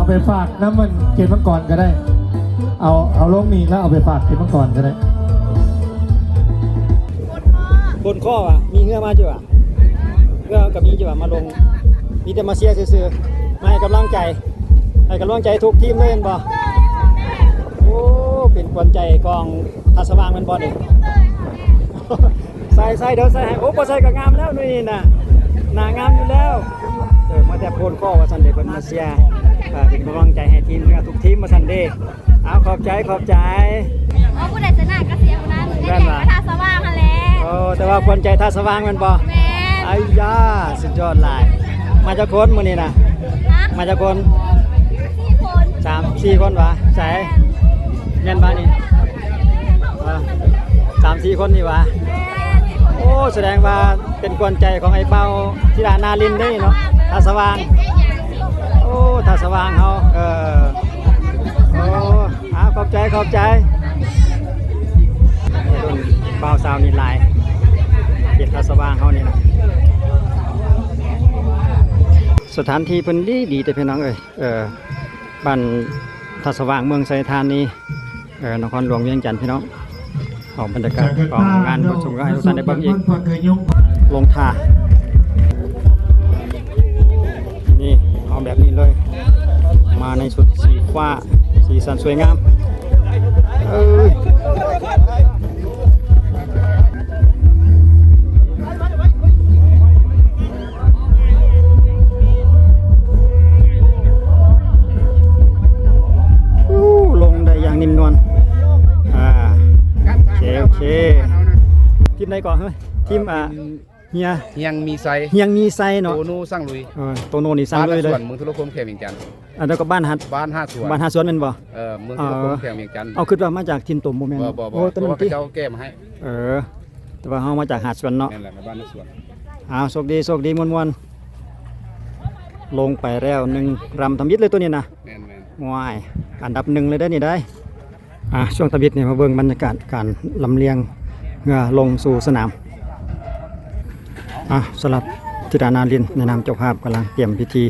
ໄປຝາກນຳມັນເຂດມັງກອນກໍໄດ້ ເອົາ ເອົາລົງນີ້ແລ້ວເອົາໄປຝາກເຂດມັງກອນກໍໄດ້. ຄົນຄໍ່ຫວາ ມີເຮືອມາຢູ່ຫວາ? ເຮືອກໍມີຢູ່ຫວາ? ມາລົງ ມີແຕ່ມາເຊຍຊື່ໆ ມາໃຫ້ກຳລັງໃຈ ໃຫ້ກຳລັງໃຈທຸກທີມເລີຍແມ່ນບໍ່? ໂອ້ ເປັນຂວັນໃຈຂອງທ່າສະຫວ່າງແມ່ນບໍ່ນີ້? ໃສ່ ໃສ່ ດຽວໃສ່ໃຫ້. ໂອ້ ບໍ່ໃສ່ກໍງາມແລ້ວໜ່ວຍນີ້ນະ ໜ້າງາມຢູ່ແລ້ວ. ເອີ ມາແຕ່ໂພນຄໍ່ວ່າຊັ້ນເດ ເພິ່ນມາເຊຍ ເອີ ເປັນກຳລັງໃຈໃຫ້ທີມເຮືອທຸກທີມວ່າຊັ້ນເດ. ເອົາ ຂອບໃຈ ຂອບໃຈ. ໂອ້ ຜູ້ໃດຊະນະກໍເຊຍຜູ້ນັ້ນ ແມ່ນຫວາ? ແຕ່ວ່າທ່າສະຫວ່າງຫັ້ນແຫຼະ. ໂອ້ ແຕ່ວ່າຂວັນໃຈທ່າສະຫວ່າງແມ່ນບໍ່? ແມ່ນ. ໄອ້ຢາ ສຸດຍອດຫຼາຍ. ມາຈັກຄົນມື້ນີ້ນະ? ຮະ? ມາຈັກຄົນ? ສີ່ຄົນ. ສາມສີ່ຄົນຫວາ? ໃສ? ແມ່ນ ແມ່ນບໍ່ນີ້? ເອີ ສາມສີ່ຄົນນີ້ຫວາ? ແມ່ນ. ໂອ້ ສະແດງວ່າເປັນຂວັນໃຈຂອງໄອ້ເປົາ ທິດານາລິນເດ້ເນາະ ທ່າສະຫວ່າງ. ໂອ້ ທ່າສະຫວ່າງເຮົາ ເອີ ໂອ້ ອາ ຂອບໃຈ ຂອບໃຈ. ບ່າວສາວນີ້ຫຼາຍ ເຂດທ່າສະຫວ່າງເຮົານີ້ນະ. ສະຖານທີ່ເພິ່ນດີໆ ເດ້ພີ່ນ້ອງເອີຍ ເອີ ບ້ານທ່າສະຫວ່າງ ເມືອງໄຊທານີ ເອີ ນະຄອນຫຼວງວຽງຈັນ ພີ່ນ້ອງ. ເອົາບັນຍາກາດຂອງງານບຸນສົງການໃຫ້ທຸກທ່ານໄດ້ເບິ່ງອີກ. ລົງທ່າ ນີ້ ເອົາແບບນີ້ເລີຍ ມາໃນຊຸດສີຟ້າ ສີສັນສວຍງາມ. ເອີຍ ໂອ້ ລົງໄດ້ຢ່າງນິ້ມນວນ. ອ່າ ໂອເຄ ໂອເຄ. ທີມໃດເກາະ? ເຮີ້ຍ ທີມ ອ່າ ເປັນ ເຮຍ ຮຽງມີໄຊ ຮຽງມີໄຊເນາະ ໂຕໂນສັງລຸຍ. ເອີ ໂຕໂນນີ້ສັງລຸຍເລີຍ ບ້ານນາສວນ ເມືອງທຸລະຄົມ ແຂວງວຽງຈັນ. ອັນນັ້ນກໍບ້ານຫາດ ບ້ານຫາດສວນ ບ້ານຫາດສວນແມ່ນບໍ່? ເອີ ເມືອງທຸລະຄົມ ເອີ ແຂວງວຽງຈັນ. ເອົາ ຄິດວ່າມາຈາກຖິ່ນຕົມບໍ່ແມ່ນ? ບໍ່ ບໍ່ ບໍ່ ໂອ້ ໂຕນັ້ນຕິ ເພາະວ່າເຂົາເຈົ້າແກ້ມາໃຫ້. ເອີ ແຕ່ວ່າເຮົາມາຈາກຫາດສວນເນາະ. ແມ່ນແຫຼະ ບ້ານນາສວນ. ເອົາ ໂຊກດີ ໂຊກດີ ມ່ວນໆ. ລົງໄປແລ້ວໜຶ່ງລຳທຳອິດເລີຍໂຕນີ້ນະ. ແມ່ນໆ. ວ້າຍ ອັນດັບໜຶ່ງເລີຍເດ້ນີ້ໄດ໋. ອ່າ ຊ່ວງທຳອິດນີ້ມາເບິ່ງບັນຍາກາດການລຳລຽງເຮືອລົງສູ່ສະໜາມ. ອ່າ ສຳລັບທິດານາລິນໃນນາມເຈົ້າພາບກຳລັງຕຽມພິທີ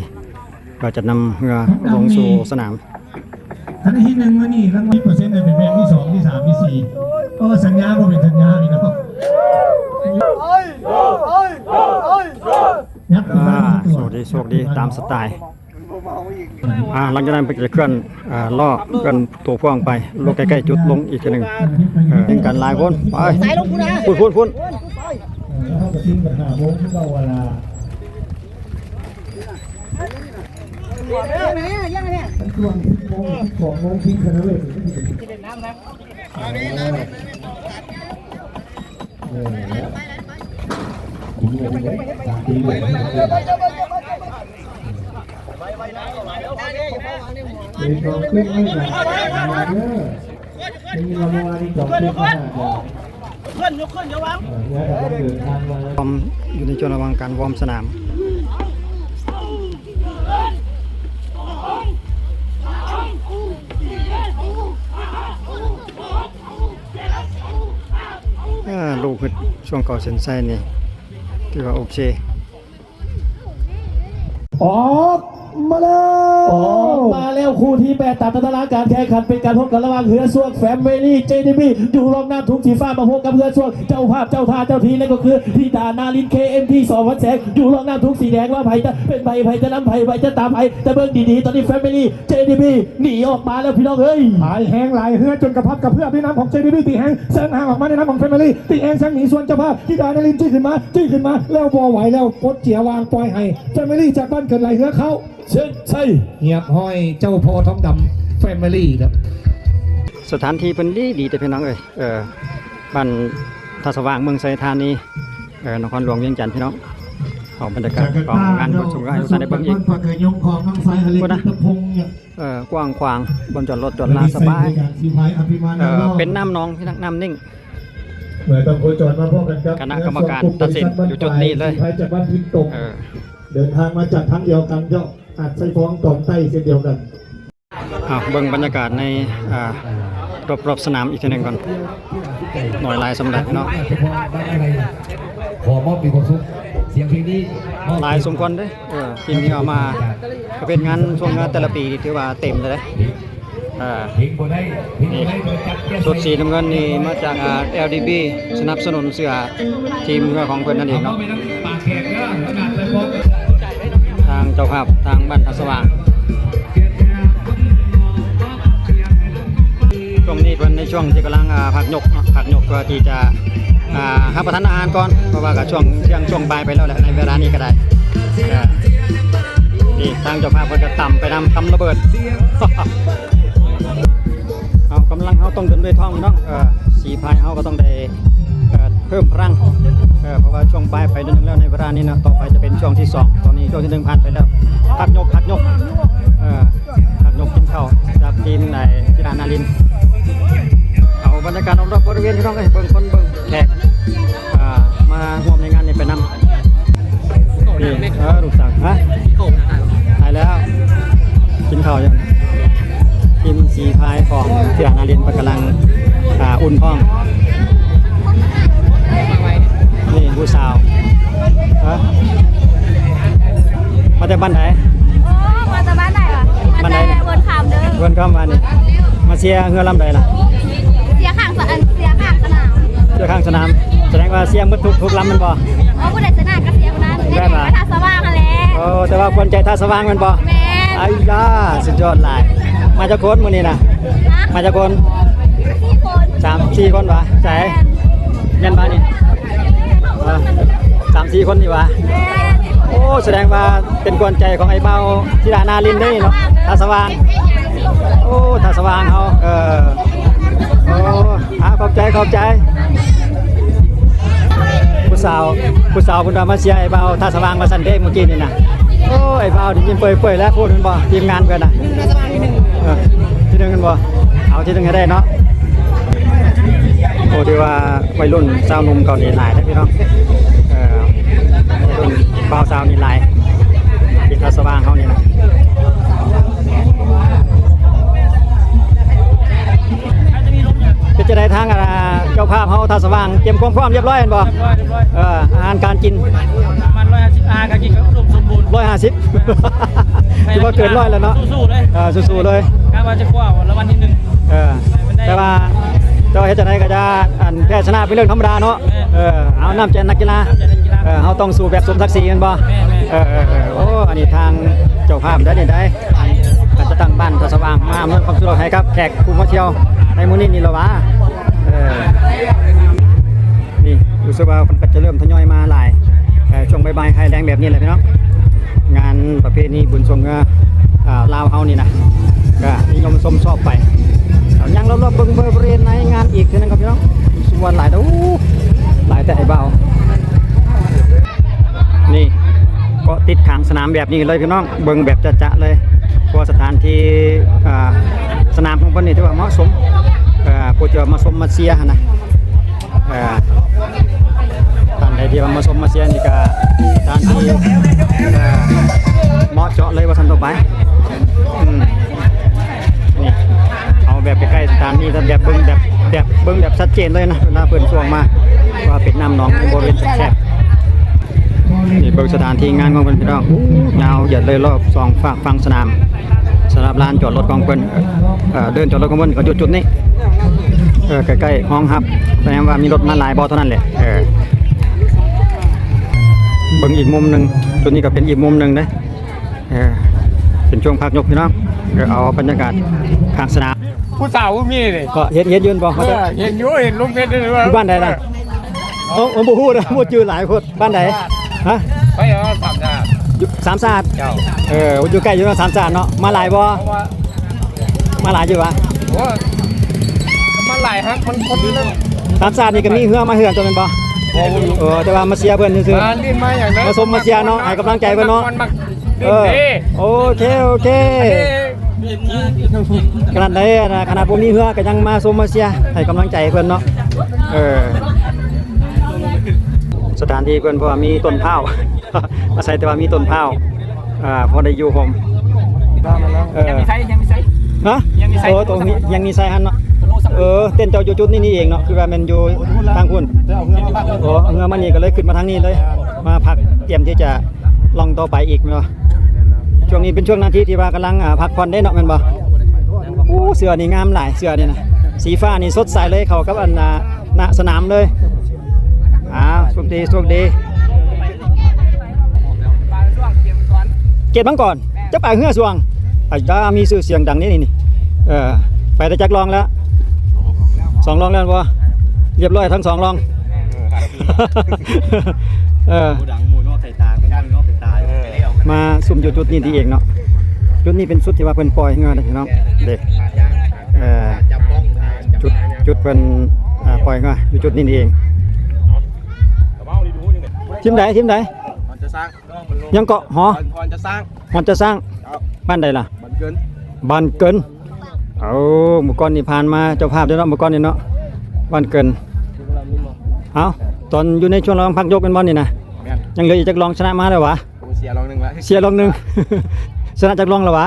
ກໍຈະນຳເຮືອລົງສູ່ສະໜາມ. ອັນທີໜຶ່ງມື້ນີ້ລາງວັນເປີເຊັນໄດ້ເປັນແມ່ນທີສອງ ທີສາມ ທີສີ່. ເອີ ສັນຍາບໍ່ເປັນສັນຍາພີ່ນ້ອງ. ອ່າ ໂຊກດີ ໂຊກດີ ຕາມສະໄຕ. ອ່າ ຫຼັງຈາກນັ້ນເພິ່ນຈະເຄື່ອນ ອ່າ ລໍ້ ເຄື່ອນຕົວພວງໄປລົງໃກ້ໆຈຸດລົງອີກເທື່ອໜຶ່ງ. ເອີ ເປັນການຫຼາຍຄົນ ໄປ ພຸ້ນໆໆ. ຢູ່ໃນຊ່ວງລະຫວ່າງການວອມສະໜາມ. ອ່າ ລູກເຮັດຊ່ວງເຂົ້າເສັ້ນໄຊນີ້ ຖືວ່າໂອເຄ. ອອກມາແລ້ວ ອອກມາແລ້ວ ຄູ່ທີແປດ ຕາມຕາລາງການແຂ່ງຂັນ ເປັນການພົບກັນລະຫວ່າງເຮືອຊ່ວງ Family ເຈດີບີ ຢູ່ຮ່ອງນ້ຳທຸງສີຟ້າ ມາພົບກັບເຮືອຊ່ວງ ເຈົ້າພາບເຈົ້າທ່າເຈົ້າທີ ນັ້ນກໍຄືທິດານາລິນ ເຄເອັມທີ ສອງພັນແສງ ຢູ່ຮ່ອງນ້ຳທຸງສີແດງ ວ່າໃຜຈະເປັນໃຜ ໃຜຈະນຳໃຜ ໃຜຈະຕາມໃຜ ແຕ່ເບິ່ງດີໆ ຕອນນີ້ Family ເຈດີບີ ໜີອອກມາແລ້ວພີ່ນ້ອງເອີຍ ຫຼາຍແຮງຫຼາຍເຮືອຈົນກະພັບກະເພື່ອມໃນນາມຂອງ ເຈດີບີ ຕີແຮງເຊິ່ງຫ່າງອອກມາໃນນາມຂອງ Family ຕີແຮງເຊິ່ງໜີສ່ວນເຈົ້າພາບທິດານາລິນ ຈີ້ຂຶ້ນມາ ຈີ້ຂຶ້ນມາແລ້ວບໍ່ໄຫວແລ້ວ ປົດເຈຍວາງປ່ອຍໃຫ້ Family ຈາກບ້ານເກີດໄຫຼເຮືອເຂົ້າເສັ້ນໄຊ ຮຽບຮ້ອຍ ເຈົ້າພໍ່ທອງດຳ Family ຄັບ. ສະຖານທີ່ເພິ່ນດີໆ ເດ້ພີ່ນ້ອງເອີຍ ເອີ ບ້ານທ່າສະຫວ່າງ ເມືອງໄຊທານີ ເອີ ນະຄອນຫຼວງວຽງຈັນ ພີ່ນ້ອງ. ເອົາບັນຍາກາດຂອງງານບຸນສົງການໃຫ້ທຸກທ່ານໄດ້ເບິ່ງອີກ. ພຸ້ນນະ ເອີ ກວ້າງຂວາງ ບ່ອນຈອດລົດຈອດລາສະບາຍ ເອີ ເປັນນ້ຳໜອງ ນ້ຳນິ່ງ. ຄະນະກຳມະການຕັດສິນຢູ່ຈຸດນີ້ເລີຍ ເອີ ເດີນທາງມາຈາກທາງດຽວກັນເຈົ້າ ອາດໄຊຟອງຕອນໃຕ້ເຊັ່ນດຽວກັນ. ເອົາເບິ່ງບັນຍາກາດໃນ ອ່າ ຮອບໆສະໜາມອີກເທື່ອໜຶ່ງກ່ອນ ໜ້ອຍຫຼາຍສ່ຳໃດເນາະ. ຂໍມອບດີກວ່າສຸດ ຫຼາຍສົມຄວນເດ້. ເອີ ທີມທີ່ເອົາມາປະເພດງານຊ່ວງງານແຕ່ລະປີນີ້ຖືວ່າເຕັມເລີຍເດ້. ເອີ ນີ້ ຊຸດສີນ້ຳເງິນນີ້ມາຈາກ ອາ ແອລດີບີ ສະໜັບສະໜູນເສື້ອທີມເຮືອຂອງເພິ່ນນັ້ນເອງເນາະ. ທາງເຈົ້າພາບ ທາງບ້ານທ່າສະຫວ່າງ. ຊ່ວງນີ້ເພິ່ນໃນຊ່ວງທີ່ກຳລັງ ອາ ພັກຍົກເນາະ ພັກຍົກເພື່ອທີ່ຈະ ອາ ຮັບປະທານອາຫານກ່ອນ ເພາະວ່າກໍຊ່ວງທ່ຽງ ຊ່ວງບ່າຍໄປແລ້ວແຫຼະ ໃນເວລານີ້ກໍໄດ້. ເອີ ນີ້ທາງເຈົ້າພາບເພິ່ນກໍຕຳໄປນຳ ຕຳລະເບີດ. ເອົາ ກຳລັງເຮົາຕ້ອງເດີນດ້ວຍທ້ອງເນາະ ເອີ ສີພາຍເຮົາກໍຕ້ອງໄດ້ ເອີ ເພີ່ມພະລັງ ເອີ ເພາະວ່າຊ່ວງບ່າຍໄປໜ້ອຍໜຶ່ງແລ້ວໃນເວລານີ້ເນາະ. ຕໍ່ໄປຈະເປັນຊ່ວງທີສອງ ຕອນນີ້ຊ່ວງທີໜຶ່ງຜ່ານໄປແລ້ວ ພັກຍົກ ພັກຍົກ ເອີ ພັກຍົກກິນເຂົ້າກັບທີມໄອ້ທິດານາລິນ. ເອົາບັນຍາກາດຮອບໆບໍລິເວນ ພີ່ນ້ອງເອີຍ ເບິ່ງຄົນເບິ່ງແຂກ ອ່າ ມາຮ່ວມໃນງານນີ້ໄປນຳ. ນີ້ ເອີ ລູກສາວ ຮະ ໄດ້ແລ້ວ ກິນເຂົ້າຢູ່. ທີມສີພາຍຂອງທິດານາລິນເພິ່ນກຳລັງ ອ່າ ອຸ່ນພ້ອມ. ນີ້ຜູ້ສາວ ຮະ ມາແຕ່ບ້ານໃດ? ໂອ້ ມາແຕ່ບ້ານໃດຫວາ? ມາແຕ່ເວີນຄຳເດີ. ເວີນຄຳ ມານີ້ ມາເຊຍເຮືອລຳໃດລະ? ເຊຍຂ້າງສະ ອັນ ເຊຍຂ້າງສະໜາມ. ເຊຍຂ້າງສະໜາມ ສະແດງວ່າເຊຍໝົດທຸກ ທຸກລຳແມ່ນບໍ່? ໂອ້ ຜູ້ໃດຊະນະກໍເຊຍຜູ້ນັ້ນ. ແມ່ນຫວາ? ແຕ່ວ່າ ທ່າສະຫວ່າງຫັ້ນແຫຼະ. ໂອ້ ແຕ່ວ່າຂວັນໃຈທ່າສະຫວ່າງແມ່ນບໍ່? ແມ່ນ. ໄອ້ຢາ ສຸດຍອດຫຼາຍ. ມາຈັກຄົນມື້ນີ້ນະ? ຮະ? ມາຈັກຄົນ? ສີ່ຄົນ. ສາມສີ່ຄົນຫວາ? ໃສ? ແມ່ນ. ແມ່ນບໍ່ນີ້? ເອີ ສາມສີ່ຄົນນີ້ຫວາ? ແມ່ນ. ໂອ້ ສະແດງວ່າເປັນຂວັນໃຈຂອງໄອ້ບ່າວທິດານາລິນເດ້ເນາະ ທ່າສະຫວ່າງ. ໂອ້ ທ່າສະຫວ່າງເຮົາ ເອີ ໂອ້ ອາ ຂອບໃຈ ຂອບໃຈ. ຜູ້ສາວ ຜູ້ສາວເພິ່ນວ່າມາເຊຍໄອ້ບ່າວທ່າສະຫວ່າງວ່າຊັ້ນເດ້ ມື້ກີ້ນີ້ນະ. ໂອ້ ໄອ້ບ່າວນີ້ຍິ້ມເປີຍໆແລ້ວ ຜູ້ນັ້ນບໍ່ ທີມງານເພິ່ນນະ. ເອີ ທີໜຶ່ງແມ່ນບໍ່? ເອົາທີໜຶ່ງໃຫ້ໄດ້ເນາະ. ໂອ້ ຖືວ່າໄວລຸ້ນຊາວໜຸ່ມເຂົານີ້ຫຼາຍເດ້ພີ່ນ້ອງ. ເອີ ໄວລຸ້ນບ່າວສາວນີ້ຫຼາຍ ທີ່ທ່າສະຫວ່າງເຮົານີ້ນະ. ເປັນຈັ່ງໃດທາງ ອ່າ ເຈົ້າພາບເຮົາທ່າສະຫວ່າງ ກຽມຄວາມພ້ອມຮຽບຮ້ອຍແມ່ນບໍ່? ຮຽບຮ້ອຍ ຮຽບຮ້ອຍ. ເອີ ອາຫານການກິນ ປະມານຮ້ອຍຫ້າສິບ ອາຫານການກິນກໍອຸດົມສົມບູນ ຮ້ອຍຫ້າສິບ ຖືວ່າເກີນຮ້ອຍແລ້ວເນາະ. ສູ້ໆເລີຍ ເອີ ສູ້ໆເລີຍ ກະວ່າຈະຄວ້າລາງວັນທີໜຶ່ງ. ເອີ ແຕ່ວ່າ ແຕ່ວ່າເຮັດຈັ່ງໃດກໍຈະ ອັນ ແພ້ຊະນະເປັນເລື່ອງທຳມະດາເນາະ. ແມ່ນ ເອີ ເອົາ ນ້ຳໃຈນັກກິລາ. ນ້ຳໃຈນັກກິລາ ເອີ ເຮົາຕ້ອງສູ້ແບບສົມສັກສີແມ່ນບໍ່? ແມ່ນໆ ເອີ ເອີ ເອີ ໂອ້ ອັນນີ້ທາງເຈົ້າພາບໄດ້ນີ້ໄດ້ ການຈັດຕັ້ງບ້ານທ່າສະຫວ່າງ ມາອຳນວຍຄວາມສະດວກໃຫ້ກັບແຂກຜູ້ມາທ່ຽວໃນມື້ນີ້ນີ້ລະຫວາ. ເອີ ນີ້ ຮູ້ສຶກວ່າເພິ່ນກໍຈະເລີ່ມທະຍອຍມາຫຼາຍ ເອີ ຊ່ວງບ່າຍໆ ຄ້າຍແລງແບບນີ້ແຫຼະພີ່ນ້ອງ. ງານປະເພນີບຸນຊ່ວງເຮືອ ອ່າ ລາວເຮົານີ້ນະ ກໍນິຍົມຊົມຊອບໄປ. ເອົາ ຍ່າງລອບໆເບິ່ງບໍລິເວນໃນງານອີກເທື່ອໜຶ່ງຄັບພີ່ນ້ອງ. ສຸວນຫຼາຍເດີ້ ຫຼາຍແຕ່ໄອ້ບ່າວ. ນີ້ ເກາະຕິດຂ້າງສະໜາມແບບນີ້ເລີຍພີ່ນ້ອງ ເບິ່ງແບບຈະໆເລີຍ ເພາະວ່າສະຖານທີ່ ອ່າ ສະໜາມຂອງເພິ່ນນີ້ຖືວ່າເໝາະສົມ ເອີ ຜູ້ທີ່ວ່າມາຊົມມາເຊຍຫັ້ນນະ. ເອີ ທ່ານໃດທີ່ວ່າມາຊົມມາເຊຍນີ້ກະສະຖານທີ່ ເອີ ເໝາະເຈາະເລີຍວ່າຊັ້ນຕໍ່ໄປ. ອືມ ນີ້ ເອົາແບບໃກ້ໆ ສະຖານທີ່ ແບບເບິ່ງແບບ ແບບເບິ່ງແບບຊັດເຈນເລີຍນະ ເວລາເພິ່ນຊ່ວງມາ ວ່າເປັນນ້ຳໜອງໃນບໍລິເວນແຄບໆ. ນີ້ເບິ່ງສະຖານທີ່ງານຂອງເພິ່ນພີ່ນ້ອງ ຍາວເຫຢີດເລີຍ ລອບສອງຟາກຝັ່ງສະໜາມ. ສຳລັບລານຈອດລົດຂອງເພິ່ນ ເອີ ເດີ່ນຈອດລົດຂອງເພິ່ນກໍຢູ່ຈຸດນີ້ ເອີ ໃກ້ໆຫ້ອງຮັບ ສະແດງວ່າມີລົດມາຫຼາຍບໍ່ເທົ່ານັ້ນແຫຼະ. ເອີ ເບິ່ງອີກມຸມໜຶ່ງ ຈຸດນີ້ກໍເປັນອີກມຸມໜຶ່ງເດ້. ເອີ ເປັນຊ່ວງພັກຍົກພີ່ນ້ອງ ເອີ ເອົາບັນຍາກາດຂ້າງສະໜາມ. ຜູ້ສາວບໍ່ມີເດ້ ກໍເຫັນ ເຫັນຢູ່ບໍ່? ເອີ ເຫັນຢູ່ ເຫັນລົງເຟສຢູ່. ຢູ່ບ້ານໃດລະ? ເອີ ໂອ້ ບໍ່ຮູ້ນະ ບໍ່ຈື່ຫຼາຍໂພດ. ບ້ານໃດ? ຮະ? ໄປ ເອີ ສາມຊາດ. ຢູ່ສາມຊາດ? ເຈົ້າ. ເອີ ຢູ່ໃກ້ຢູ່ເນາະ ສາມຊາດເນາະ. ມາຫຼາຍບໍ່? ມາຫຼາຍຢູ່ຫວາ? ໂອ້ຍ ມາຫຼາຍຮັກ ມັນຄົນ ສາມຊາດນີ້ກໍມີເຮືອມາເຮືອນຕົວແມ່ນບໍ່? ບໍ່ ບໍ່ມີ. ເອີ ແຕ່ວ່າມາເຊຍເພິ່ນຊື່ໆ ມາຫຼິ້ນມາຫຍັງເດີ ມາຊົມມາເຊຍເນາະ ໃຫ້ກຳລັງໃຈເພິ່ນເນາະ. ເອີ ໂອເຄ ໂອເຄ. ຂະໜາດໃດນະ ຂະໜາດບໍ່ມີເຮືອກໍຍັງມາຊົມມາເຊຍ ໃຫ້ກຳລັງໃຈເພິ່ນເນາະ. ເອີ ສະຖານທີ່ເພິ່ນ ເພາະວ່າມີຕົ້ນພ້າວ ອາໄສແຕ່ວ່າມີຕົ້ນພ້າວ ອ່າ ພໍໄດ້ຢູ່ຮົ່ມ. ເອີ ຍັງມີໄຊ ຍັງມີໄຊ ຮະ? ຍັງມີໄຊ ໂອ້ ຕົງນີ້ຍັງມີໄຊຫັ້ນເນາະ. ເອີ ເຕັນເຈົ້າຢູ່ຈຸດນີ້ນີ້ເອງເນາະ ຄືວ່າແມ່ນຢູ່ທາງພຸ້ນ. ໂອ້ ເອົາເຮືອມານີ້ກໍເລີຍຂຶ້ນມາທາງນີ້ເລີຍ ມາພັກ. ຕຽມທີ່ຈະລ່ອງຕໍ່ໄປອີກແມ່ນບໍ່? ຊ່ວງນີ້ເປັນຊ່ວງນາທີທີ່ວ່າກຳລັງ ອ່າ ພັກຜ່ອນເດ້ເນາະ ແມ່ນບໍ່? ໂອ້ ເສື້ອນີ້ງາມຫຼາຍ ເສື້ອນີ້ນະ ສີຟ້ານີ້ສົດໃສເລີຍ ເຂົ້າກັບອັນ ອ່າ ນະສະໜາມເລີຍ. ອ່າ ໂຊກດີ ໂຊກດີ. ເກດມັງກອນ ຈະໄປເຮືອຊ່ວງ ອາ ດາ ມີຊື່ສຽງດັງນີ້ ນີ້ ເອີ ໄປແຕ່ຈັກລ່ອງແລ້ວ? ສອງລ່ອງແລ້ວບໍ່? ລຽບຮ້ອຍທັງສອງລ່ອງ. ເອີ ຜູ້ດັງໝູ່ນອກສາຍຕາ ເປັນໝູ່ນອກສາຍຕາ ມາຊຸ່ມຢູ່ຈຸດນີ້ນີ້ເອງເນາະ. ຈຸດນີ້ເປັນຈຸດທີ່ວ່າເພິ່ນປ່ອຍເຮືອເດ້ພີ່ນ້ອງ ເດ້ ເອີ ຈຸດ ຈຸດເພິ່ນ ເອີ ປ່ອຍເຮືອຢູ່ຈຸດນີ້ນີ້ເອງ. ທີມໃດ? ທີມໃດ? ຫອນຈະສ້າງ ຍັງເກາະ? ຫອ ຫອນ ຫອນຈະສ້າງ ຫອນຈະສ້າງ. ເຈົ້າ ບ້ານໃດລະ? ບ້ານເກີນ ບ້ານເກີນ. ເອົາ ມື້ກ່ອນນີ້ຜ່ານມາເຈົ້າພາບເດ້ເນາະ ມື້ກ່ອນນີ້ເນາະ ບ້ານເກີນ. ເອົ້າ ຕອນຢູ່ໃນຊ່ວງລະຫວ່າງພັກຍົກແມ່ນບໍ່ນີ້ນະ? ແມ່ນ. ຍັງເຫຼືອອີກຈັກລ່ອງ ຊະນະມາແລ້ວຫວາ? ໂອ້ ເສຍລ່ອງໜຶ່ງລະ ເສຍລ່ອງໜຶ່ງ. ຊະນະຈັກລ່ອງແລ້ວຫວາ?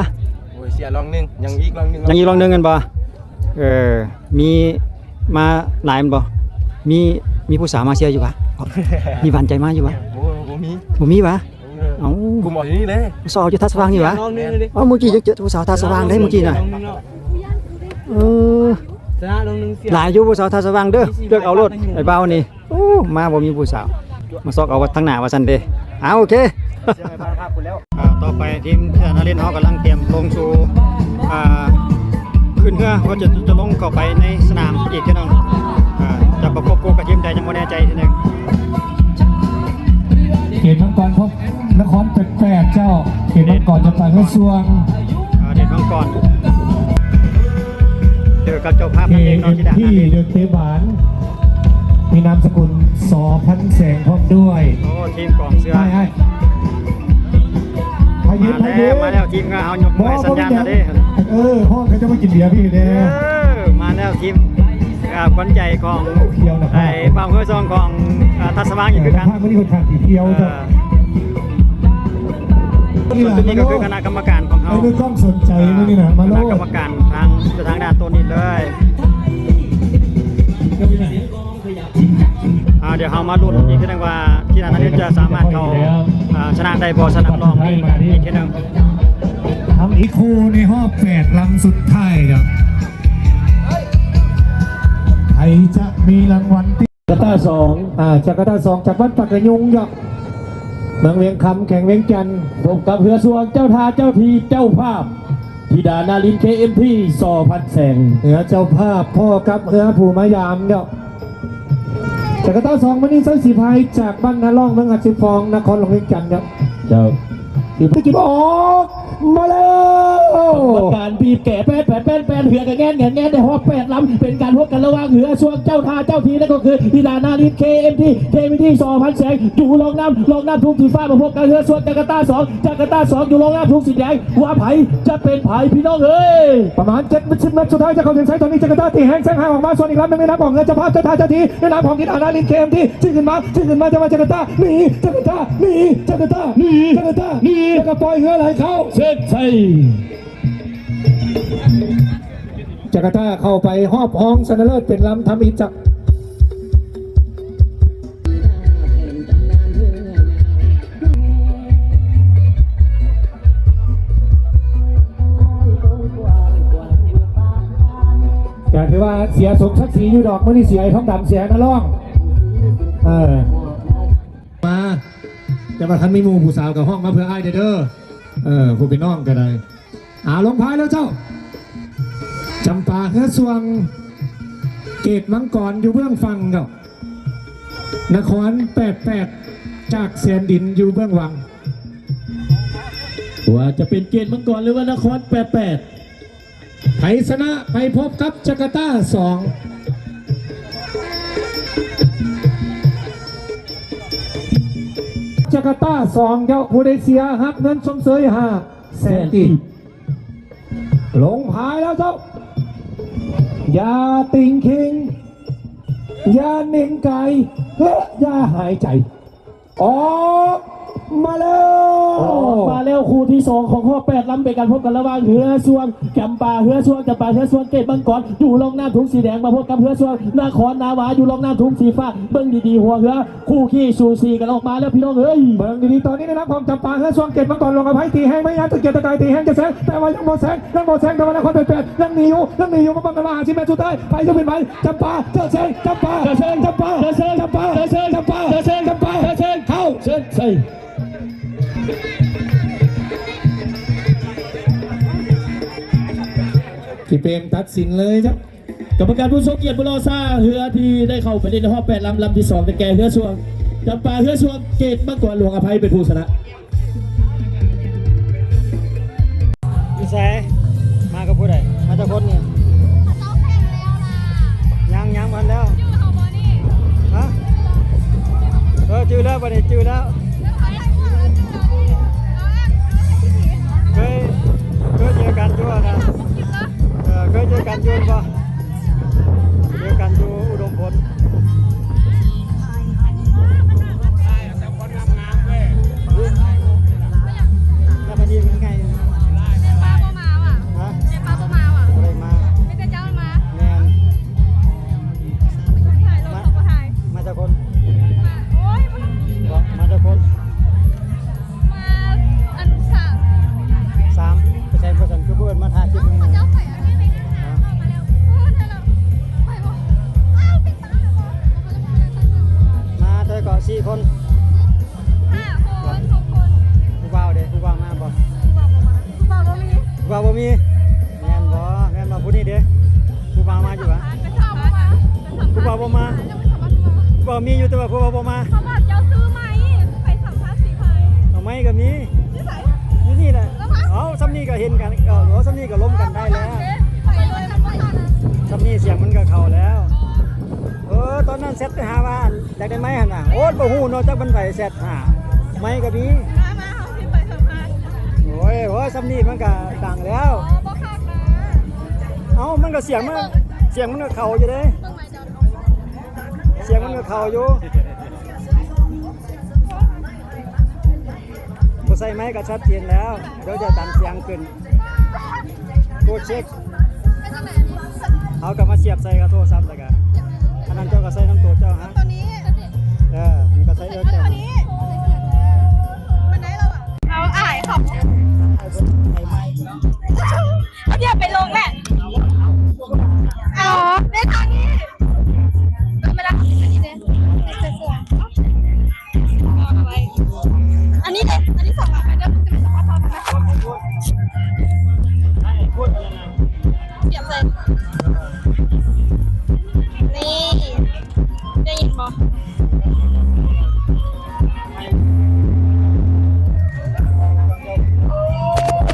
ໂອ້ຍ ເສຍລ່ອງໜຶ່ງ ຍັງອີກລ່ອງໜຶ່ງ ຍັງອີກລ່ອງໜຶ່ງແມ່ນບໍ່? ເອີ ມີມາຫຼາຍແມ່ນບໍ່? ມີ ມີຜູ້ສາວມາເຊຍຢູ່ຫວາ? ມີຫວານໃຈມາຢູ່ຫວາ? ໂອ້ ບໍ່ມີ ບໍ່ມີຫວາ? ເອີ ເອົ້າ ກຸ່ມເອົາຢູ່ນີ້ເລີຍ ຜູ້ສາວຢູ່ທ່າສະຫວ່າງນີ້ຫວາ? ເອົາ ມື້ກີ້ເຈີຜູ້ສາວທ່າສະຫວ່າງເດ້ມື້ກີ້ນະ. ເອີ ຊະນະລົງໜຶ່ງ ຫຼາຍຢູ່ຜູ້ສາວທ່າສະຫວ່າງເດີ ເລືອກເອົາໂລດ ໄອ້ບ່າວນີ້. ໂອ້ ມາບໍ່ມີຜູ້ສາວ ມາຊອກເອົາທາງໜ້າວ່າຊັ້ນເດ້. ເອົາ ໂອເຄ ອ່າ ຕໍ່ໄປທີມນາລິນເຮົາກຳລັງຕຽມລົງສູ່ ອ່າ ຂຶ້ນເຮືອ ເພື່ອຈະ ຈະລົງເຂົ້າໄປໃນສະໜາມອີກເທື່ອໜຶ່ງ. ອ່າ ຈະປະກົບຄູ່ກັບທີມໃດຍັງບໍ່ແນ່ໃຈເທື່ອໜຶ່ງ. ເກດມັງກອນພົບນະຄອນແປດແປດເຈົ້າ ເກດມັງກອນຈະໄປເຮືອຊ່ວງ ອ່າ ເດດມັງກອນ ເຈີກັບເຈົ້າພາບນັ້ນເອງເນາະ ທີ່ເດີນເຕະບານ ມີນາມສະກຸນ ສ.ພັນແສງ ພ້ອມດ້ວຍ. ໂອ້ ທີມກອງເຊືອ ໄອ້ ໄອ້ ມາແລ້ວ ມາແລ້ວ ທີມງານເຮົາຍົກມືໃຫ້ສັນຍານແລ້ວເດ້. ເອີ ຮ້ອນ ເຂົາຈະມາກິນເບຍພີ່ແດ່. ເອີ ມາແລ້ວທີມ ອ່າ ຂວັນໃຈຂອງ ຂຽວນະ ໄອ້ບ່າວເຮືອຊ່ວງຂອງ ອ່າ ທັດສະຫວ່າງອີກຄືກັນ. ມື້ນີ້ຂ້ອນຂ້າງຊິຂຽວເຈົ້າ. ສ່ວນຕົວນີ້ກໍຄືຄະນະກຳມະການຂອງເຮົາ ໃຫ້ມືກ້ອງສົນໃຈມື້ນີ້ນະ ມາໂລດ ຄະນະກຳມະການທາງ ທາງດ້ານໂຕນີ້ເລີຍ. ອ່າ ດຽວເຮົາມາລຸ້ນອີກເທື່ອໜຶ່ງວ່າ ທີ່ນາລິນຈະສາມາດເຂົ້າ ອ່າ ຊະນະໄດ້ບໍ່ ຊະນະລອງນີ້ອີກເທື່ອໜຶ່ງ. ທຳອີກຄູ່ໃນຮອບແປດລຳສຸດທ້າຍເນາະ ໃຜຈະມີລາງວັນຕິດ ຈັກກະຕ້າສອງ ອ່າ ຈັກກະຕ້າສອງ ຈາກວັດປາກກະຍຸງເນາະ ເມືອງວຽງຄຳ ແຂວງວຽງຈັນ ພົບກັບເຮືອຊ່ວງເຈົ້າທ່າເຈົ້າທີ ເຈົ້າພາບ ທິດານາລິນ ເຄເອັມທີ ສ.ພັນແສງ. ເຮືອເຈົ້າພາບພໍ້ກັບເຮືອຜູ້ມາຢາມເນາະ. ຈັກກະຕ້າສອງ ມະນີ ໄຊສີໄພ ຈາກບ້ານນາລ້ອງ ເມືອງຫາດຊຽງຟອງ ນະຄອນຫຼວງວຽງຈັນເນາະ. ເຈົ້າ ທີ່ໄປກິນອອກມາແລ້ວ ກຳມະການບີບແກະ ແປດ ແປດ ແປດ ແປດ ເຮືອກະແງ່ນ ແງ່ນ ແງ່ນ ໄດ້ຮອບແປດລຳ ເປັນການພົບກັນລະຫວ່າງເຮືອຊ່ວງເຈົ້າທ່າເຈົ້າທີ ນັ້ນກໍຄືທິດານາລິນ ເຄເອັມທີ ເຄເອັມທີ ສ.ພັນແສງ ຢູ່ລ່ອງນ້ຳ ລ່ອງນ້ຳທຸງສີຟ້າ ມາພົບກັບເຮືອຊ່ວງຈັກກະຕ້າສອງ ຈັກກະຕ້າສອງ ຢູ່ລ່ອງນ້ຳທຸງສີແດງ ວ່າໃຜຈະເປັນໃຜພີ່ນ້ອງເອີຍ. ປະມານເຈັດສິບແມັດສຸດທ້າຍຈະເຂົ້າເສັ້ນໄຊ ຕອນນີ້ຈັກກະຕ້າຕີແຮງແຊງຫ່າງອອກມາ ສ່ວນອີກລຳໜຶ່ງໃນນາມຂອງເຮືອເຈົ້າພາບ ເຈົ້າທ່າເຈົ້າທີ ໃນນາມຂອງທິດານາລິນ ເຄເອັມທີ ຈື່ຂຶ້ນມາ ຈື່ຂຶ້ນມາ ແຕ່ວ່າຈັກກະຕ້າໜີ ຈັກກະຕ້າໜີ ຈັກກະຕ້າໜີ ຈັກກະຕ້າໜີ ແລ້ວກໍປ່ອຍເຮືອໄຫຼເຂົ້າເສັ້ນໄຊ. ຈັກກະຕ້າເຂົ້າໄປຮອບຮອງຊະນະເລີດເປັນລຳທຳອິດຈັກ ກະຖືວ່າເສຍສົມສັກສີຢູ່ດອກ ມື້ນີ້ເສຍໄອ້ທອງດຳ ເສຍນາລ້ອງ ເອີ ມາ ແຕ່ວ່າຄັນມີໝູ່ຜູ້ສາວກໍຮ້ອງມາເພື່ອອ້າຍແດ່ເດີ ເອີ ຜູ້ເປັນນ້ອງກໍໄດ້. ອາ ລົງພາຍແລ້ວເຈົ້າ ຈຳປາເຮືອສ່ວງ ເກດມັງກອນຢູ່ເບື້ອງຝັ່ງເຈົ້າ ນະຄອນແປດແປດ ຈາກແສນດິນຢູ່ເບື້ອງຫວ່າງ. ວ່າຈະເປັນເກດມັງກອນ ຫຼືວ່ານະຄອນແປດແປດ ໃຜຊະນະໄປພົບກັບຈັກກະຕ້າສອງ ຈັກກະຕ້າສອງເຈົ້າ ຜູ້ໃດເສຍຮັບເງິນຊົມເຊີຍຫ້າແສນກີບ. ລົງພາຍແລ້ວເຈົ້າ ຢ່າຕິງຄິງ ຢ່າເໜັງກາຍ ແລະ ຢ່າຫາຍໃຈ. ອອກ ມາແລ້ວ ມາແລ້ວ ຄູ່ທີສອງຂອງຮອບແປດລຳ ເປັນການພົບກັນລະຫວ່າງເຮືອຊ່ວງຈຳປາ ເຮືອຊ່ວງຈຳປາ ເຮືອຊ່ວງເກດມັງກອນ ຢູ່ຮ່ອງນ້ຳທຸງສີແດງ ມາພົບກັບເຮືອຊ່ວງນະຄອນນາວາ ຢູ່ຮ່ອງນ້ຳທຸງສີຟ້າ ເບິ່ງດີໆ ຫົວເຮືອຄູ່ຂີ້ສູສີກັນອອກມາແລ້ວພີ່ນ້ອງເອີຍ ເບິ່ງດີໆ ຕອນນີ້ນະ ຂອງຈຳປາ ເຮືອຊ່ວງເກດມັງກອນ ຫຼວງອະໄພ ຕີແຮງ ໄພຍາ ຕະກຽດຕະກາຍ ຕີແຮງຈະແຊງ ແຕ່ວ່າຍັງບໍ່ແຊງ ຍັງບໍ່ແຊງ ແຕ່ວ່ານະຄອນໄພແປດ ຍັງໜີຢູ່ ຍັງໜີຢູ່ ມາເບິ່ງກັນວ່າຫ້າສິບແມັດສຸດທ້າຍ ໃຜຈະເປັນໃຜ ຈຳປາ ຈະແຊງ ຈຳປາ ຈະແຊງ ຈຳປາ ຈະແຊງ ຈຳປາ ຈະແຊງ ຈຳປາ ຈະແຊງ ເຂົ້າ ເຊີນໄຊ ພີ່ເປມຕັດສິນເລີຍເຈົ້າ. ກຳມະການຜູ້ຊົງກຽດບໍ່ລໍຊ້າ ເຮືອທີ່ໄດ້ເຂົ້າໄປເລ່ນໃນຮອບແປດລຳ ລຳທີສອງ ໄດ້ແກ່ເຮືອຊ່ວງຈຳປາ ເຮືອຊ່ວງເກດມັງກອນ ຫຼວງອະໄພ ເປັນຜູ້ຊະນະ. ຢູ່ໃສ? ມາກັບຜູ້ໃດ? ມາຈັກຄົນນີ້? ເຂົາເຈົ້າແຂ່ງແລ້ວລະ. ຍັງ ຍັງບໍ່ທັນແລ້ວ. ຈື່ເຮົາບໍ່ນີ້? ຮະ? ເອີ ຈື່ແລ້ວ ບັດນີ້ຈື່ແລ້ວ. ເຄີຍ ເຄີຍເຈີກັນຢູ່ຫັ້ນນະ. ເອີ ເຄີຍເຈີກັນຢູ່ແມ່ນບໍ່? ເຈີກັນຢູ່ອຸດົມພົນ. ແລ້ວບັດນີ້ມັນໄງ? ເຈປ້າບໍ່ມາຫວາ? ຮະ? ເຈປ້າບໍ່ມາຫວາ? ບໍ່ໄດ້ມາ. ມີແຕ່ເຈົ້າມາ? ແມ່ນ. ມາ ມາຈັກຄົນ? ມາ ໂອ້ຍ ມາ ມາຈັກຄົນ? ມາ ອັນ ສາມ ສາມ. ໄປໃສບໍ່ຊັ້ນ ຄືບໍ່ເອີ້ນມາຖ່າຍຄລິບນຳ? ເຂົາເຈົ້າໄປອັນນີ້ ໄປຫາເຂົາມາແລ້ວ. ເອີ ໄດ້ແລ້ວ. ໄປບໍ່? ອ້າວ ປິດຕາແລ້ວບໍ່? ມາເທົ່າໃດເກາະ? ສີ່ຄົນ? ຫ້າຄົນ ຫົກຄົນ. ຜູ້ບ່າວເດ? ຜູ້ບ່າວມາບໍ່? ຜູ້ບ່າວບໍ່ມາ. ຜູ້ບ່າວບໍ່ມີ. ຜູ້ບ່າວບໍ່ມີ? ແມ່ນບໍ່? ແມ່ນບໍ່? ຜູ້ນີ້ເດ? ຜູ້ບ່າວມາຢູ່ຫວາ? ໄປສຳພາດ ໄປສຳພາດ. ຜູ້ບ່າວບໍ່ມາ? ຜູ້ບ່າວມີຢູ່ ແຕ່ວ່າຜູ້ບ່າວບໍ່ມາ. ເຂົາບອກເຈົ້າຊື້ໃໝ່ ໄປສຳພາດສີໄພ. ເອົາໃໝ່ກໍມີ. ຢູ່ໃສ? ຢູ່ນີ້ແຫຼະ. ເອົາ ສ່ຳນີ້ກໍເຫັນກັນ ເອີ ສ່ຳນີ້ກໍລົມກັນໄດ້ແລ້ວ. ສ່ຳນີ້ສຽງມັນກໍເຂົ້າແລ້ວ. ເອີ ຕອນນັ້ນແຊັດໄປຫາວ່າ ຢາກໄດ້ໄມຫັ້ນນະ. ໂອ້ຍ ບໍ່ຮູ້ເນາະ ຈັກມັນໃຜແຊັດຫາ. ໄມກໍມີ. ມາ ມາ ເຮົາຊິໄປສຳພາດ. ໂອ້ຍ ໂອ້ຍ ສ່ຳນີ້ມັນກໍດັງແລ້ວ. ອໍ ບໍ່ຄັກນະ. ເອົ້າ ມັນກໍສຽງມັນ ສຽງມັນກໍເຂົ້າຢູ່ເດ້. ເບິ່ງໄມເຈົ້າ. ສຽງມັນກໍເຂົ້າຢູ່. ບໍ່ໃສ່ໄມກໍຊັດເຈນແລ້ວ. ດຽວຈະດັນສຽງຂຶ້ນ. ໂກເຊັກ. ເຮົາກໍມາສຽບໃສ່ກັບໂທລະສັບ ແລ້ວກໍອັນນັ້ນເຈົ້າກໍໃສ່ນຳໂຕເຈົ້າຮະ. ໂຕນີ້. ເອີ ອັນນີ້ກໍໃສ່ເອີແກນ. ມັນໄດ້ແລ້ວຫວາ? ເອົາອ້າຍເຂົາ. ເອົາເດຍໄປລົງແຫຼະ. ອໍ ໄດ້ທາງນີ້. ອັນນີ້ເດ້ ອັນນີ້ສອງບາດ. ສຽບໃສ່ ນີ້ ໄດ້ຍິນບໍ່?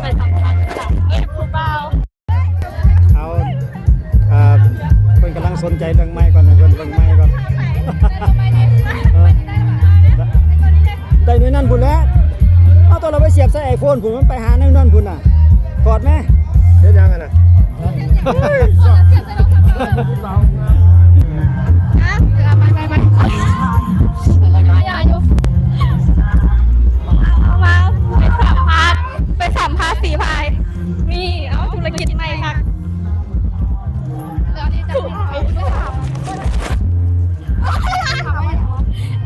ໄປສຳພາດ ເອີຍ ຜູ້ບ່າວ. ເອົາ ເອີ ເພິ່ນກຳລັງສົນໃຈເລື່ອງໄມກ່ອນ ໃຫ້ເພິ່ນເບິ່ງໄມກ່ອນ. ເອີ ໄດ້ໜ່ວຍນັ້ນພຸ້ນແຫຼະ. ເອົາ ຕອນເຮົາໄປສຽບໃສ່ໄອໂຟນພຸ້ນ ມັນໄປຫາໃນນັ້ນພຸ້ນນະ. ຖອດແມ. ເຮັດຫຍັງຫັ້ນນະ? ໄປ ໄປ ໄປ ເອົາມາ ໄປສຳພາດ ໄປສຳພາດສີພາຍ. ນີ້ ເອົາ ທຸລະກິດໃໝ່ຄັກ.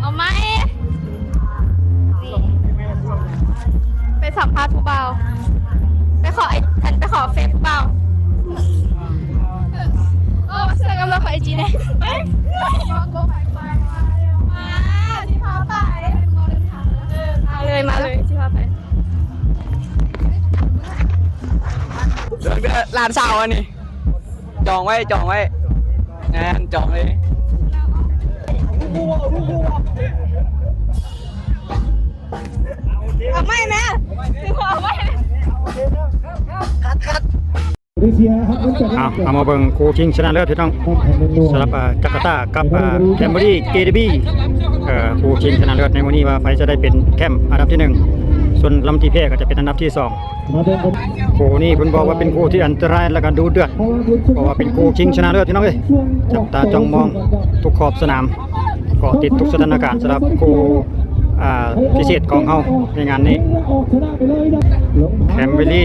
ເອົາໃໝ່ ໄປສຳພາດຜູ້ບ່າວ ໄປຂໍໄອ ອັນ ໄປຂໍເຟສຜູ້ບ່າວ. ໂອ້ ເຊື່ອກັບເລື່ອງຂອງໄອຈີແດ່. ໄປ ມາ ຊິພາໄປ. ເອີ ມາເລີຍ ມາເລີຍ ຊິພາໄປ. ຫຼານສາວອັນນີ້ ຈອງໄວ້ ຈອງໄວ້ ແມ່ນ ຈອງເລີຍ. ເອົາໃໝ່ແມ່ ເອົາໃໝ່. ຄັດ ຄັດ. ເອົາ ເອົາມາເບິ່ງຄູ່ຊິງຊະນະເລີດພີ່ນ້ອງ ສຳລັບ ອາ ຈາກາຕາກັບ ອາ ແຄມເບີຣີ ເກດີບີ. ເອີ ຄູ່ຊິງຊະນະເລີດໃນມື້ນີ້ວ່າໃຜຈະໄດ້ເປັນແຊ້ມອັນດັບທີໜຶ່ງ ສ່ວນລຳທີ່ແພ້ກໍຈະເປັນອັນດັບທີສອງ. ຄູ່ນີ້ເພິ່ນບອກວ່າເປັນຄູ່ທີ່ອັນຕະລາຍ ແລະກະດຸເດືອດ ເພາະວ່າເປັນຄູ່ຊິງຊະນະເລີດພີ່ນ້ອງເອີຍ. ຈັບຕາຈ້ອງມອງທຸກຂອບສະໜາມ ເກາະຕິດທຸກສະຖານະການສຳລັບຄູ່ ອ່າ ພິເສດຂອງເຮົາໃນງານນີ້ ແຄມເບຣີ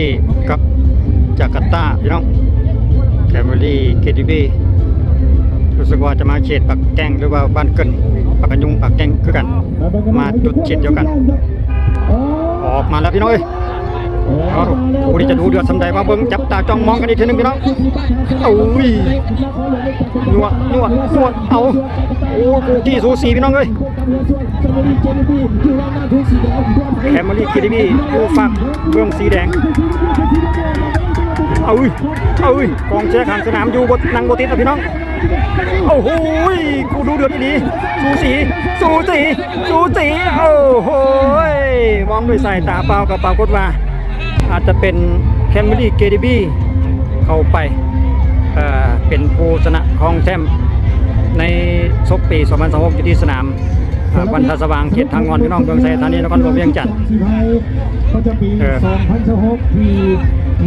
ກັບຈາກາຕາ ພີ່ນ້ອງ. ແຄມເບຣີ ເຄດີບີ ຮູ້ສຶກວ່າຈະມາເຂດປາກແກ້ງ ຫຼືວ່າບ້ານເກີນ ປາກກະຍຸງ ປາກແກ້ງຄືກັນ ມາຈຸດເຂດດຽວກັນ. ອອກມາແລ້ວ ພີ່ນ້ອງເອີຍ. ເອົາ ຄູ່ນີ້ຈະດຸເດືອດສ່ຳໃດ ມາເບິ່ງ ຈັບຕາຈ້ອງມອງກັນອີກເທື່ອໜຶ່ງ ພີ່ນ້ອງ. ໂອ້ຍ ຍວດ ຍວດ ຍວດ ເອົາ ໂອ້ ຄູ່ນີ້ສູສີ ພີ່ນ້ອງເອີຍ. ແຄມເບຣີ ເຄດີບີ ຄູ່ຝາກເບື້ອງສີແດງ. ເອົາ ເອົາ ກອງເຊຍຂ້າງສະໜາມຢູ່ບໍ່ ນັ່ງບໍ່ຕິດລະ ພີ່ນ້ອງ. ໂອ້ໂຫ ຄູ່ດຸເດືອດອີ່ຫຼີ ສູສີ ສູສີ ສູສີ. ໂອ້ໂຫ ມອງດ້ວຍສາຍຕາເປົ່າກໍປາກົດວ່າ ອາດຈະເປັນແຄມເບຣີ ເຄດີບີ ເຂົ້າໄປ ເອີ ເປັນຜູ້ຊະນະຄອງແຊ້ມໃນສົກປີສອງພັນຊາວຫົກ ຢູ່ທີ່ສະໜາມ ເອີ ບ້ານທ່າສະຫວ່າງ ເຂດທ່າງ່ອນ ພີ່ນ້ອງ ເມືອງໄຊທານີ ນະຄອນຫຼວງວຽງຈັນ. ປະຈຳປີ ເອີ ສອງພັນຊາວຫົກ ທີ່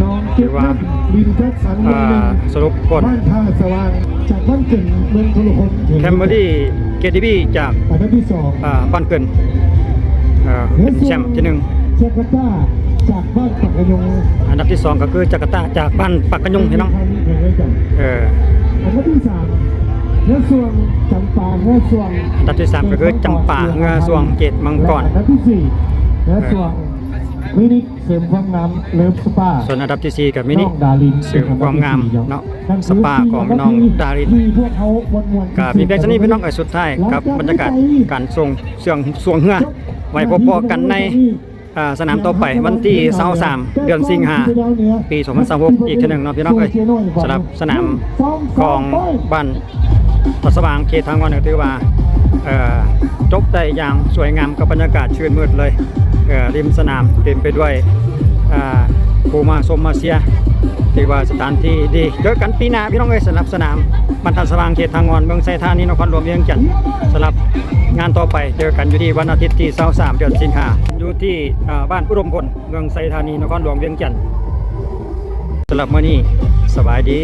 ນ້ອງ ຖືວ່າ ເຈັດ ວິນ ຈັດສັນ ເອີ ໜຶ່ງ ສະຫຼຸບຜົນ ບ້ານທ່າສະຫວ່າງ ຈາກບ້ານເກີນ ເມືອງໂທລະພົມ ແຄມເບຣີ ເຄດີບີ ຈາກ ອັນດັບທີສອງ ເອີ ບ້ານເກີນ ເອີ ເປັນແຊ້ມທີໜຶ່ງ. ຈາກາຕາ ຈາກບ້ານປາກກະຍົງ ອັນດັບທີສອງກໍຄືຈາກາຕາ ຈາກບ້ານປາກກະຍົງ ພີ່ນ້ອງ. ເອີ ອັນດັບທີສາມ ເຮືອສ່ວງ ຈຳປາ ເຮືອສ່ວງ. ອັນດັບທີສາມກໍຄືຈຳປາ ເຮືອສ່ວງ ເຂດມັງກອນ. ອັນດັບທີສີ່ ເຮືອສ່ວງ ຄລີນິກເສີມຄວາມງາມ ເລີບສະປາ. ສ່ວນອັນດັບທີສີ່ກໍມິນິ ເສີມຄວາມງາມເນາະ ສະປາຂອງນ້ອງດາລິນ. ກໍມີພຽງສ່ຳນີ້ ພີ່ນ້ອງເອີຍ. ສຸດທ້າຍກັບບັນຍາກາດການສົ່ງເຊື່ອງຊ່ວງເຮືອ ໄວ້ພົບພໍ້ກັນໃນ ເອີ ສະໜາມຕໍ່ໄປ ວັນທີຊາວສາມ ເດືອນສິງຫາ ປີສອງພັນຊາວຫົກ ອີກເທື່ອໜຶ່ງເນາະ ພີ່ນ້ອງເອີຍ. ສຳລັບສະໜາມຂອງບ້ານ ພະສະຫວ່າງ ເຂດທ່າງ່ອນ ກໍຖືວ່າ ເອີ ຈົບໄດ້ຢ່າງສວຍງາມ ກັບບັນຍາກາດຊື່ນມືດເລີຍ. ເອີ ລິມສະໜາມເຕັມໄປດ້ວຍ ເອີ ຜູ້ມາຊົມມາເຊຍ ຖືວ່າສະຖານທີ່ດີ. ເຈີກັນປີໜ້າ ພີ່ນ້ອງເອີຍ. ສຳລັບສະໜາມບ້ານທ່າສະຫວ່າງ ເຂດທ່າງ່ອນ ເມືອງໄຊທານີ ນະຄອນຫຼວງວຽງຈັນ. ສຳລັບງານຕໍ່ໄປ ເຈີກັນຢູ່ທີ່ວັນອາທິດທີຊາວສາມ ເດືອນສິງຫາ ຢູ່ທີ່ ເອີ ບ້ານອຸດົມພົນ ເມືອງໄຊທານີ ນະຄອນຫຼວງວຽງຈັນ. ສຳລັບມື້ນີ້ ສະບາຍດີ.